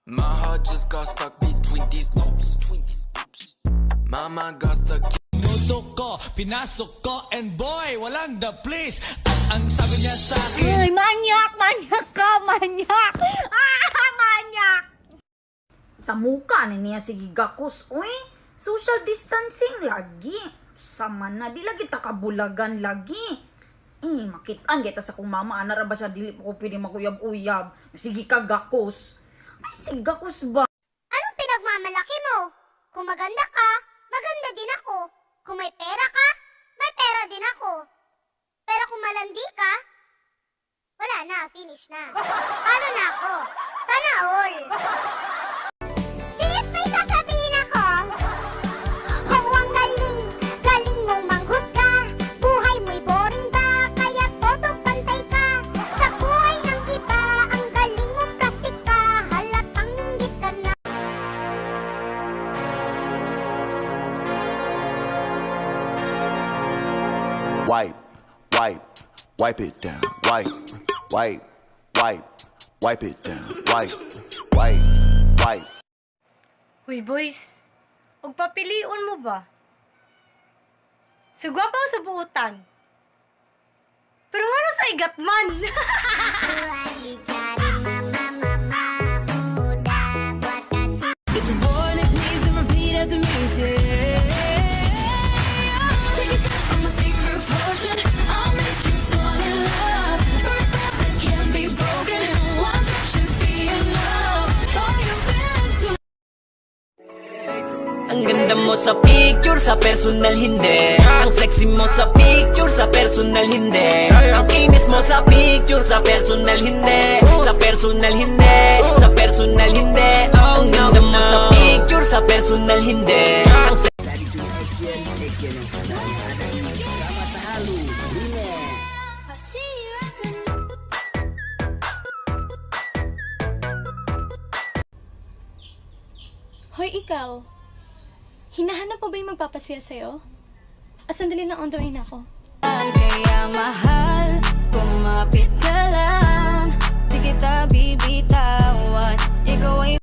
My heart just got stuck between these loops. My mind got stuck. Minuto ko, pinasok ko, and boy, walang the please. At ang sabi niya sa akin, Ay, manyak! Manyak ka! Manyak! Ah, manyak! Sa muka ni niya sige gakos, uy. Social distancing lagi. Sama na, di lagi ta kabulagan lagi. Eh, makitaan kita sa kong mama, ana ra ba siya, dili pa ko pwede maguyab-uyab. Sige ka gakos. Ay, sige gakos ba? Anong pinagmamalaki mo? Kung maganda ka, maganda din ako. Kung may pera ka, may pera din ako. Pero kung malandi ka, wala na, finish na. Paano na ako? Sana all. Sis, may sasabihin ako. Oh, ang galing, galing mong manghusga. Buhay mo'y boring ba? Kaya todo pantay ka. Sa buhay ng iba, ang galing mong plastic ka. Halatang inggit ka na. Wipe, wipe, wipe it down. Wipe, wipe, wipe, wipe it down. Wipe, wipe, wipe. Huy boys, og papilion mo ba? Sa gwapa o sa buutan? Pero ngano sa igat man? Get your boy on his knees and repeat after me. Say, take a sip of my secret potion. I'll make you fall in love. First step that can't be broken. One touch should be enough. Oh, you've been too Ang ganda mo sa picture, sa personal hindi. Ang sexy mo sa picture, sa personal hindi. Ang kinis mo sa picture, sa personal hindi. Sa personal hindi, sa personal hindi. Ang ganda mo sa picture, sa personal hindi. Ang Hoy ikaw, hinahanap mo ba yung magpapasaya sa'yo? Ah, sandali lang, on the way na ako. Kaya mahal, kumapit ka lang. Di kita bibitawan. Ikaw ay